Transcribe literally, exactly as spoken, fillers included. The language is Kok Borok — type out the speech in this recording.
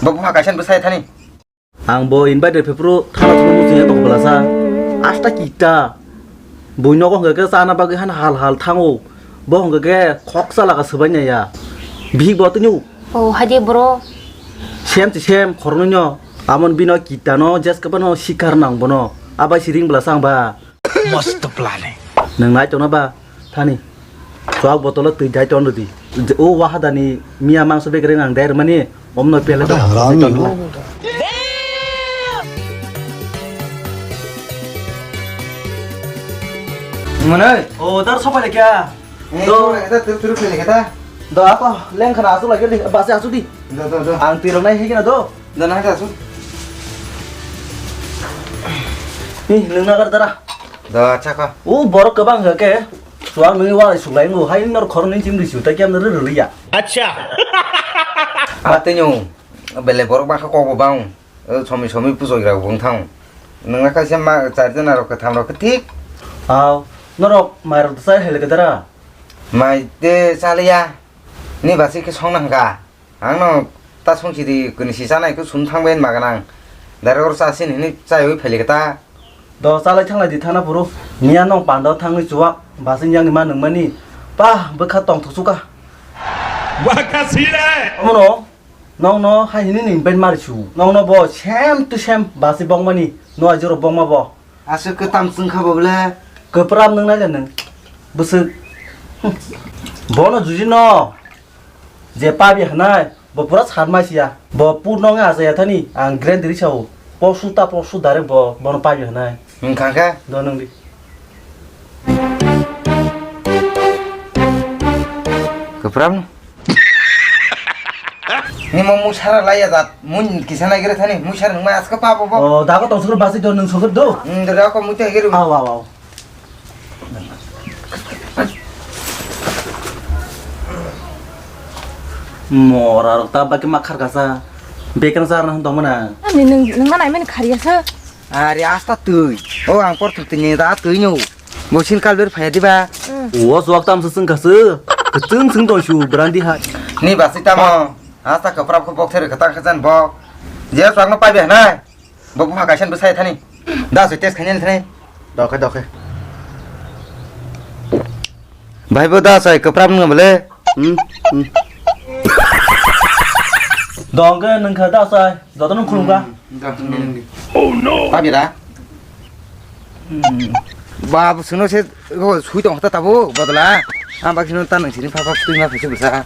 Bo bupha kaisa ni bwsai thani. Ang bo invite rw phuru thana thangwi muchung ya tong bwlasa. Asta kita. Bui nogo hwnkhe khe chana bagwi han hal hal thango. Bo hwnkhe khe khoksa laga swbaina ya. Bihik bo tini. Oh, haje bro. Sem si sem khoroknwi no. Amon bino kita no, jes khe bano sikar nang bono. Abai si ring bwlasa ang ba. Mast planning. Nwng nai tongna ba thani. Chuak botolo twi dai ton rwdi. O wahadani miya mangso bekereng ang dai rwmani omno pele. Ada harami. Mane? O dar sopai lekya. Eh, do. Sopai lekya, turu turu lekya ta. Do apa? Leng khana asu lagi di, basi asu di. Do do do. Ang tiro nai higina do. Do na ta asu. Ni nung nagar dara. Do acha ka. O borok kwbang hwnkhe. Chuak nungwi walai suklai wngo, hai nor khoroknwi chim risi, tei kemno rw rwliya. Acha. Atwino bele borok bakha kokbo bang. O somi somi pujogira wng thang. Nungna kha se ma char jona rok kwtham rok khe thik. Aw, norok mai rok sai hele kedara. Mai te chaliya. Ni basi khe songna hwnkha. Ang no ta song sidi kuni si chanai khe sum thang bai ma ganang. Direct or chasin hini chai oi pheli khe ta. Do chalai thanglai di thana phuru. Miya nong pando thangwi chuwak basi yang ni ma nung mani. Pa bwkha tong thuk chuka. Waka sile. Omono nong no hai hini ni ben mari su. Nong no bo same to same basi bong mani. No ajuro bong ma bo. Aswk kwtam chwng kha bo bwle. Kwpram nung nai le nung. Bwswk. Bono juji no. Je pabi hwnai, bo pura sat mai siya. Bo pur nong aja ya thani, ang grand ri sao. Posu ta posu direct bo, bono pabi hwnai. Wng kha khe? Do nung di. Kwpram. Nimo musara laiya jat, mun kisa nai gere thani, musara nung mai aska pa bo bo. O, dago tong sukro basi do nung sukro do. Hmm, do ko mutai gere. Aw, aw, aw. Mora rok ta baki ma khar kasa. Bekeng sar na tong mana. Ani nung, nung ma nai mani khariya sa. Ari asta twi. O ang por thuk tini da twi nyo. Bo sin kal ber phaya diba. Hmm. O suak tam sung kasa. Kechung sung tong su brandi ha. Ni basi tamo. Asta kaprap ko bok ther kata kachan bo. Je suak no pai be na. Bo bupha kaisa ni bwsai thani. Da se test khainani thani. Dokhe, dokhe. Bhai bo da sai kwpram nang bole. Hmm, hmm. Dongke nang kha da sai. Joto nang khulum kha. Hmm, da, hmm. Oh no. Abi da. Hmm. Ba, bo sino se, go, sui tong ta tabu, bodla. Ang bak sino ta nang sini pha pha tui ma pha se bwsa.